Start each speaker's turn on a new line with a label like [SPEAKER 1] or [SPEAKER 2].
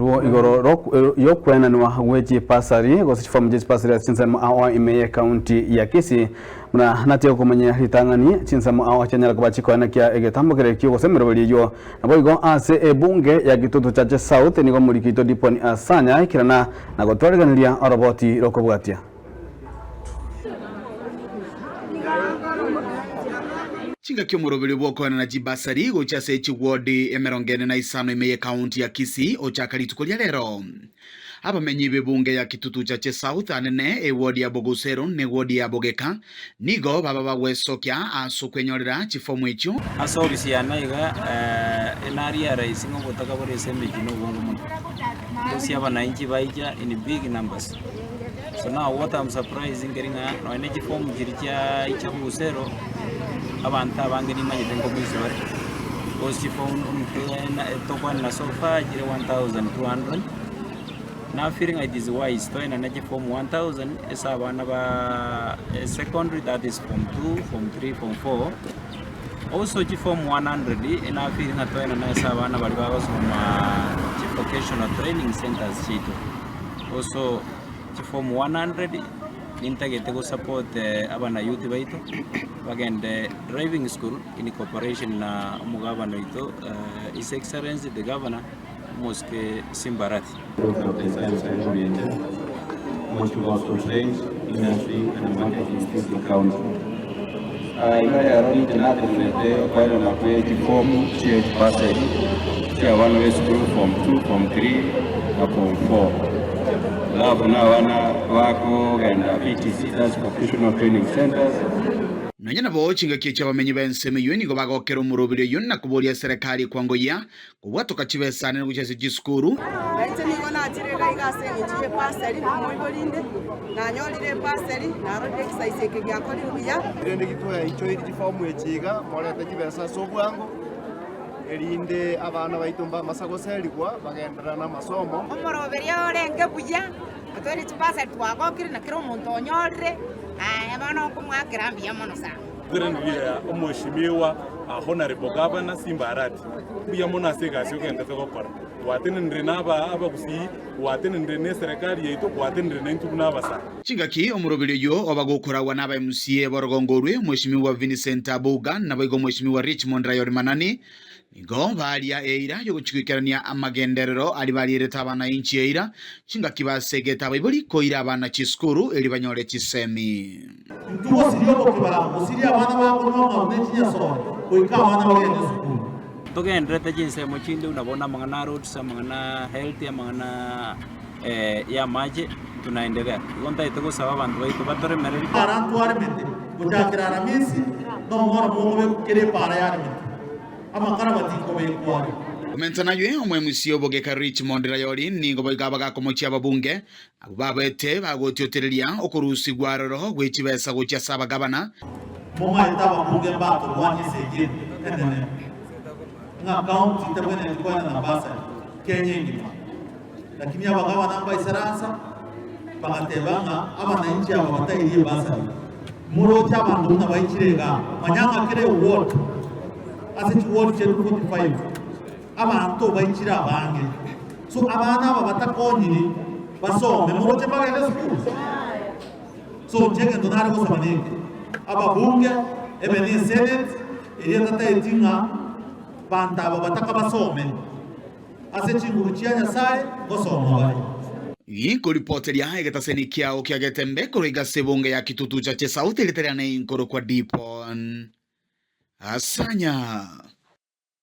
[SPEAKER 1] Nakorwo igoro y'okwenanwa gwe chipasari gose chifomu chie chipasari ase chinsemo ao ime y'ekaunti ya Kisii buna natie okomanya ritang'ani chinsemo ao chianyara koba chikoenekia egetambo kere ekio gose emeroberi eyio. Naboigo ase ebunge ya Kitutu Chache South nigo omoriki oito Dipon Asanya aikerana na gotwarigeneria oroboti rokobwatia.
[SPEAKER 2] Chingaki omoroberio bw'okoenana chibasari gochia ase chiwodi 45 ime y'ekaunti ya Kisii ochaka rituko ria rero. Abamenyi b'ebunge ya Kitutu Chache South anene ewodi ya Bogusero na ewodi ya Bogeka nigo baba bagwesokia ase okwenyorera chifomu echio.
[SPEAKER 3] Ase obisi yane iga enaria rahisi ng'a obotaka bore ase emechie na obonge mono. Gose abananchi baicha in big numbers. So now what I'm surprised nkeri ng'a nonye ne chiform chiria chia icha busero, abanto abange nimanyete nkobuisa bare, because chiform tokwanera so far chire 1200, na feeling it is wise toenane chiform 1000 ase abana ba secondary that is form two, form three, form four, also chiform 100 na feel ng'a toenane ase abana baria bagosoma chivocational training centers chiaito. Also chiform 100 nintagete go support abana youth baito bagende driving school in cooperation na omogabana oito His Excellency the Governor Omosike Simba Arati.
[SPEAKER 4] Iga rero ninche natenenete okoenana kwe chifomu chie chibasari chi'abana b'esukuru form 2, form 3 na form 4. Alafu na abana bakogenda VTC, that's Vocational Training Centers.
[SPEAKER 2] Nonya nabo chingaki echi abamenyi b'ensemo eyio nigo bagokera omoroberi oyio na koboria eserekari ekwangoyia Kobwatoka chibesa nere gochia ase chisukuru.
[SPEAKER 5] Na inche nigo nachire iga iga ase engencho y'epaseri, omoibori inde, nanyorire epaseri, narorire egesaisi eke giakorirwe buya.
[SPEAKER 6] Rende gitwaichoiri chifomu echi iga, morete chibesa ase obwango, erinde abana baito mbamasa goserigwa bagenderere namasomo.
[SPEAKER 7] Omoroberio orenge buya, otwere chibasari twagokire na kera omonto onyorire, aye bono nkomoakera mbuya mono sana.
[SPEAKER 8] Nkoiraneria Omweshimiwa Honourable Governor Simba Arati mbuya mono ase egasi ogenderete gokora. Gwatenenire na abagusii, gwatenenire na eserekari yaito, gwatenenire naintwe buna abasae.
[SPEAKER 2] Chingaki omoroberi oyio oba gokoragwa na aba MCA b'orogongo orwe, Omweshimiwa Vincent Abuga naboigo Omweshimiwa Richmond Rayori Manani, Nigo baria eira y'ogochigwikerania amagenderero aria barierete abana inchi eira, chingaki basegete abaibori koira abana chisukuru erio banyore chisemi.
[SPEAKER 9] Intwe gosiria obokibago, gosiria abana bakonywa amaru ne chinyasore, goika abana bagende esukuru.
[SPEAKER 3] Togenderete chinsemo chinde buna bono amang'ana a roads, amang'ana a health, amang'ana ya amache, tunaendelea. Igo ntagete gosaba abanto baito batoremererie.
[SPEAKER 9] Epaara ntwaremete gochakera Aramisi, na omoro mokobekwa kera epaara yaremete. Amakara batikobekwa are.
[SPEAKER 2] Komenta naywe, omwemusi obogeka Richmond Rayori nigo boigo abagakomochia ababunge abwo babete bagotiotereria okorusigwa aroro gwe chibesa gochia ase abagabana.
[SPEAKER 9] Momaete ababunge mbatorwanie esegi enene ng'a county tebwenereti koenana bursary Kenya engima. Lakini abagabana mbaisaransa bagateba ng'a abananchi aba batairie ebasari. Moroche abanto buna baichire igaa, manya ng'a kera eward ase chiward chiaito 45 abanto baichire abange. So abana aba batakonyiri basome, moroche mbagende esukuru? So inche egento nare gosaba neke, ababunge ebe ne esenate eria etataeti ng'a banto aba bataka basome. Ase chinguru chia Nyasae ngosoma bare.
[SPEAKER 2] Ginkoripoteria egetaseni kiao kia Getembe korwa igase ebunge ya Kitutu Chache South erieta riane inkorokwa Dipon Asanya.